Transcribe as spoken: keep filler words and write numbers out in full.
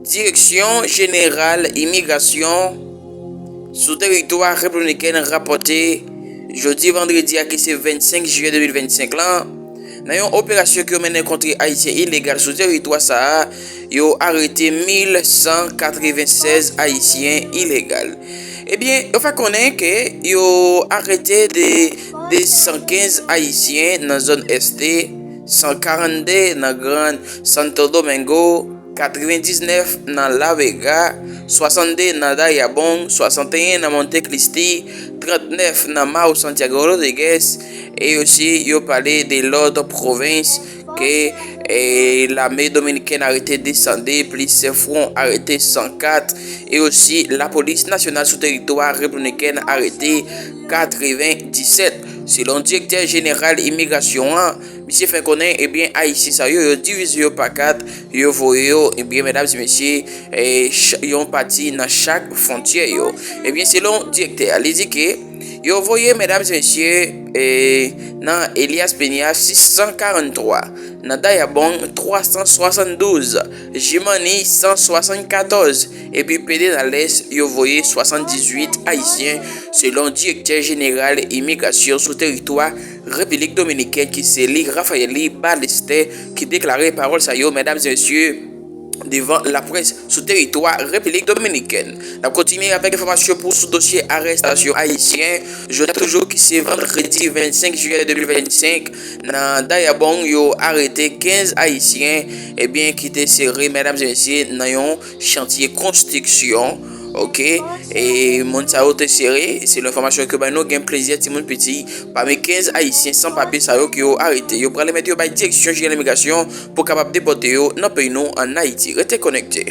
Direksyon Jeneral Imigrasyon sou teritwa Repiblik Dominikèn rapòte jodi vandredi a, ki se vennsenk jiyè de mil vennsenk lan, nan yon operasyon ke yo mennen kont Ayisyen ilegal sou teritwa sa a, yo arete mil san katrevennsèz Ayisyen ilegal. Ebyen, yo fè konnen ke yo arete de, de san kenz Ayisyen nan zòn Este, san karannde nan Gran Santo Domingo, katrevendiznèf nan La Vega, swasannde nan Dayabong, swasanteyen nan Monte Cristi, trannèf nan Mao Santiago Rodriguez, e osi yo pale de lòt pwovens ke, e, lame dominikèn arete de san de, plis fwon arete san kat, e osi lapolis nasyonal sou teritwa Repiblik Dominikèn arete katrevendisèt. Selon direktè jeneral imigrasyon an, misye fè konnen, ebyen, Ayisyen sa yo, yo divize yo pa kat, yo voye yo, ebyen, medam e mesye, e, ch-, yon pati nan chak fwontyè yo. Ebyen, selon direktè a, li di ke yo voye, medam e mesye, e, nan Elías Piña, sis san karanntwa, nan Dayabong, twa san swasanndouz, Jimani, san swasannkatòz, epi Pedernales, yo voye swasanndizwit Ayisyen, selon direktè jeneral imigrasyon sou teritwa Repiblik Dominikèn, ki se li, Rafaeli Ballester, ki deklare pawòl sa yo, medam e mesye, devan laprès sou teritwa Repiblik Dominikèn. N ap kontinye avèk enfòmasyon pou sou dosye arèstasyon Ayisyen, jodi a toujou, ki se vandredi vennsenk jiyè de mil vennsenk, nan Dayabong, yo arete kenz Ayisyen, ebyen, ki te sere, medam e mesye, nan yon chantye konstriksyon. Oke, e moun sa yo te sere, selon enfòmasyon ke bay nou, gen plizyè timoun piti pami kenz Ayisyen san papye sa yo ke yo arete. Yo prale mete yo bay direksyon jeneral imigrasyon pou kapab depòte yo nan peyi nou, ann Ayiti. Rete konekte.